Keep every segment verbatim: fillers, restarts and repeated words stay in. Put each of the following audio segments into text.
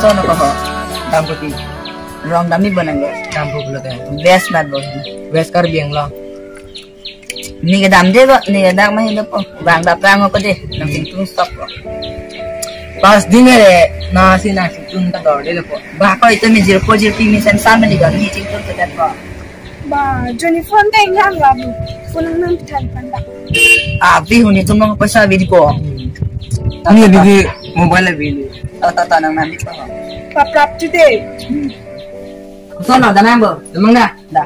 Sono ko ho. Dam kopi. Rong dam ni bonang lo. Dam ko pulo te. West mat bo. West Karbi Anglong. Ne kedam de bo, ne kedam mah lo po. Bang dap rang ko de. Nang sing tung stop ko. Pas ding le, na si na sing tung ta dor de lo po. Ba ko itum me zero four zero three me sen sam ni ga ni sing tung ta po. Ba, Jennifer deng lang la bu. Phone nang than pan ba. Ah, pi huni tum nang paisa bi di ko. Ni di mobile bi di. Ta ta ta nang nang di ko. Pap pap tu de. Sono da nang bo, demang da. Da.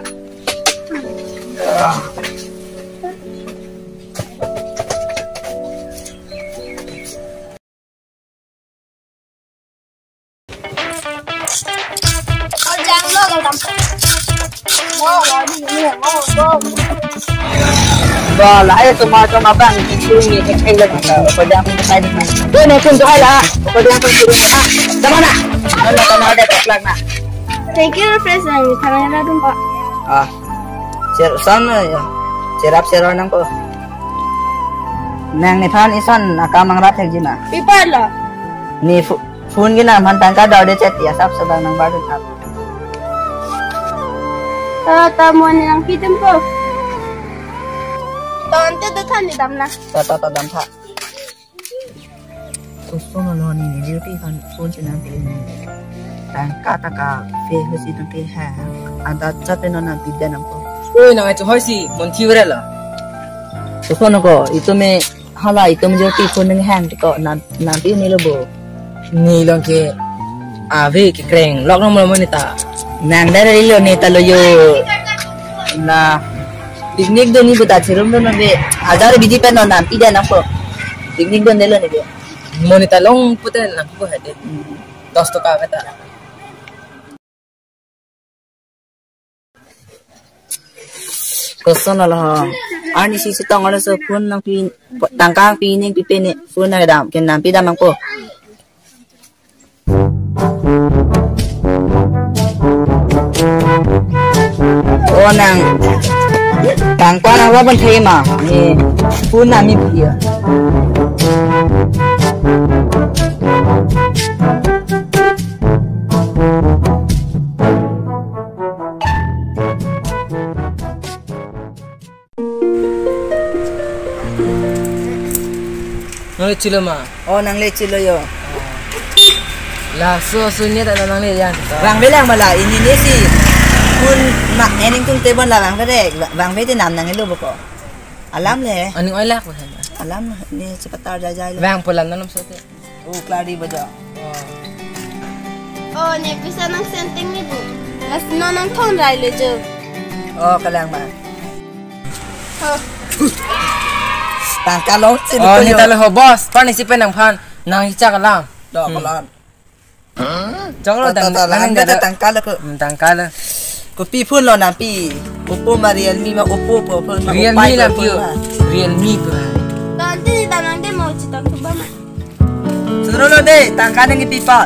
Ba, la, eh, tuma, tuma bang, itu ni, eh, eh, lagi. Ko jang pun kai ni. Ko ne kun tu hai la. Ko jang pun tu ha. Tama na. Tama, tama, ada tak lang na. Thank you, President. Tama na dun ko. Ah. Sir, son, eh, serap sir nang ko. Nang nephan ison akam mangrap thekji ma. Pi apot lo? Ne pho-, phone ke nangphan tangka dor de chet ya sap sedang nang baru thap. Ta ta mo ne nangpi tem ko. Ton te do than ni dam na. Ta ta ta dam tha. Koson lo ne ne duty kan phone chenam pe ne. Tangka ta kafe ho si tangke ha. Ada chat pe non nangpi de nang ko. Oi, nang achu hoi si mon thi ure la. Koson ko, itum me hala itum duty phone nang hang ko nang nangpi ne lo bo. Ne long ke ave kekreng lok nang mo ne ta. Nang dari lo ne ta lo yo. Na picnic do ni buta chirum do na be. Hajar bidi pen non nangpi de nang ko. Picnic do ne lo ne be. Mo ne ta long pute nang ko hade. Dos toka beta. Koson lo ho. Arni si chetong lo so phone nangpi, tangka pi ne pipe ne phone nang dam ke nangpi dam nang ko. O nang tangka nang lo ban thema. Ni phone nang mi pia. Nang le chilo ma? O, nang le chilo yo. Laso aso ne ta nang le yang. Vangve lang ma la, ini ne si. Phone ma ening tung tebon la vangve de. Vangve de nam nang lo bo ko. Alam le. Aning oi lak bo. Alam ne chepatar jai jai le. Vang polam nang so te. O, klari baja. O, ne pisa nang senteng ni bu. Las no nang thon rai le jo. O, kalang ma. Tangka long si. O, ni talo ho boss, pani si pen nangphan, nang hichak alam. Do kalang. Chong lo ta, ta, ta, nang lang nang de tangka lo ko. Hmm, tangka lo. Kopi phone lo nangpi. Oppo ma Realme ma Oppo po phone ma. Realme Oppo la phone pio. Ma. Realme po. Tante ni tanang de mau chitang tu ba ma. Sudro lo de, tangka nang ipi pat.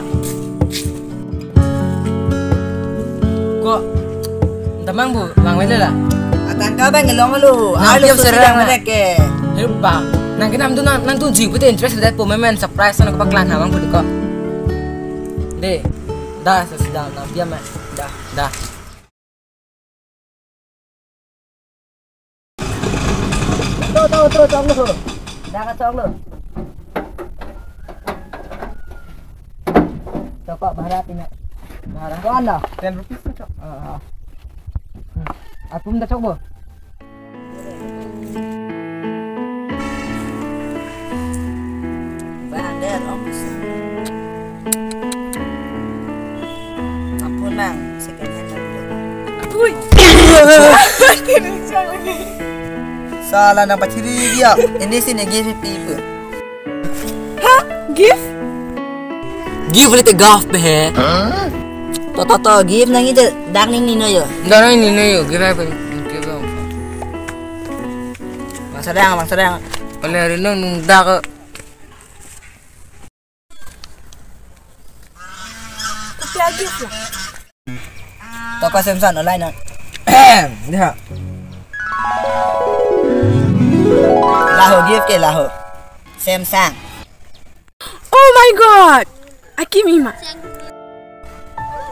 Ko, damang bu, mang wele la. Atangka bang ngelong lo. Nang alo piap so serang sidang na. Mereka. Hepa. Nang kenam tu nang, nang tu jing pute interest de po memen surprise na ko paklang hamang pute ko. De, da sa sidang nang piam ma. Da, da. To, to, to, chok lo. Dak chok lo. Chok ko bhara pina. Bhara. Ko anda? Ten rupees to chok. Ah, ah. Hmm. Atum da chok bo. Bang der om. Ampun bang, second hand lang dulu. Ui. Sala nang pachiri dia. Ini sini gift pi pu. Ha? Gift? Gift le te gaf pe he. To to to gift nang ide dak ning nino yo. Dak ning nino yo, gift apa? Gift apa? Bang Sadang, Bang Sadang. Oleh rinong nung dak. Kopi a-gift lo? Toko Samson online na. Dia. Laho gift ke laho. Samsung. Oh my God! Akimi ma.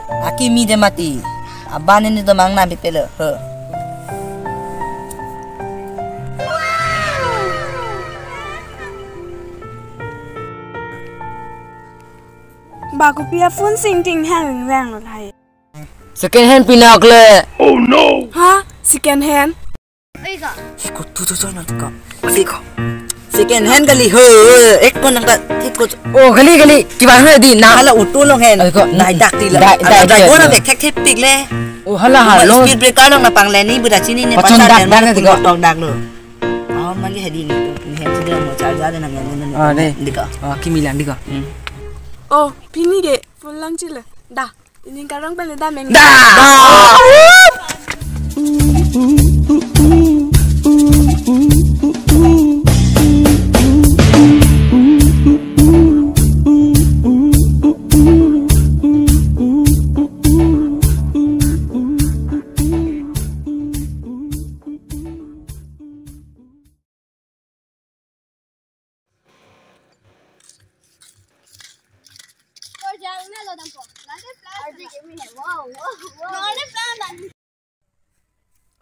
Akimi de mati. Aban ini do mang nang bipelo. He. Ba kopi a phone sing ting hang ring rang lo hai. Second hand pinakle. Oh no. Ha? Second hand? Oi ko. Ko tu tu tu na ko. Si ko. Second hand kali ho. Ek ko nang ta thik ko. Oh, kali, kali. Kiba ho di na. Hala auto along hen. Oi ko. Dai dak ti la. Dai, dai, dai, dai, dai. Ko na bek thek thek pik le. Oh, hala ha. Speed breaker along na pang le ni buda chini ni. Pachon pasar dak, hen, dak, dak, dak, dak. Dak lo. Oh, magi hadi ni tu. Ni hen sudah mau charger dan yang ini. Ah, deh. Di ko. Ah, kimi lang di ko. Hmm. Oh, pini ke phone lang chile. Dah. Ining karong pen da meng. Da! Da!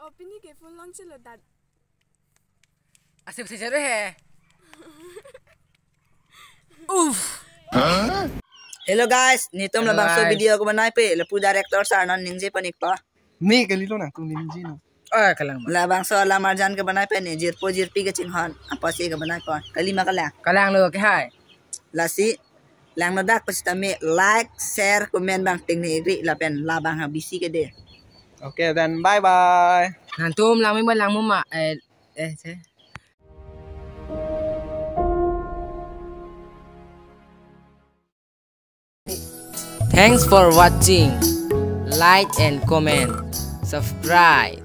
Oh, pini ke phone lang chelo dat. Asip sejare he. Uff. Hello guys, netum labangso video kebanai pen lapu director sir non ningje panik pa. Ne kali lo nang kung ningje no. Oh, kalang ma. Labangso alam arjan kebanai pen ne jirpo jirpi kachinghon. Apa si kebanai pen? Kali ma kalang? Kalang lo ke hai. Lasi langno dak pusitame like, share, comment bang ting ne igri lapen labang ha bisi ke de. Okay, then bye bye. Nangtum langmi ba langmu ma, eh, eh, se. Thanks for watching. Like and comment. Subscribe.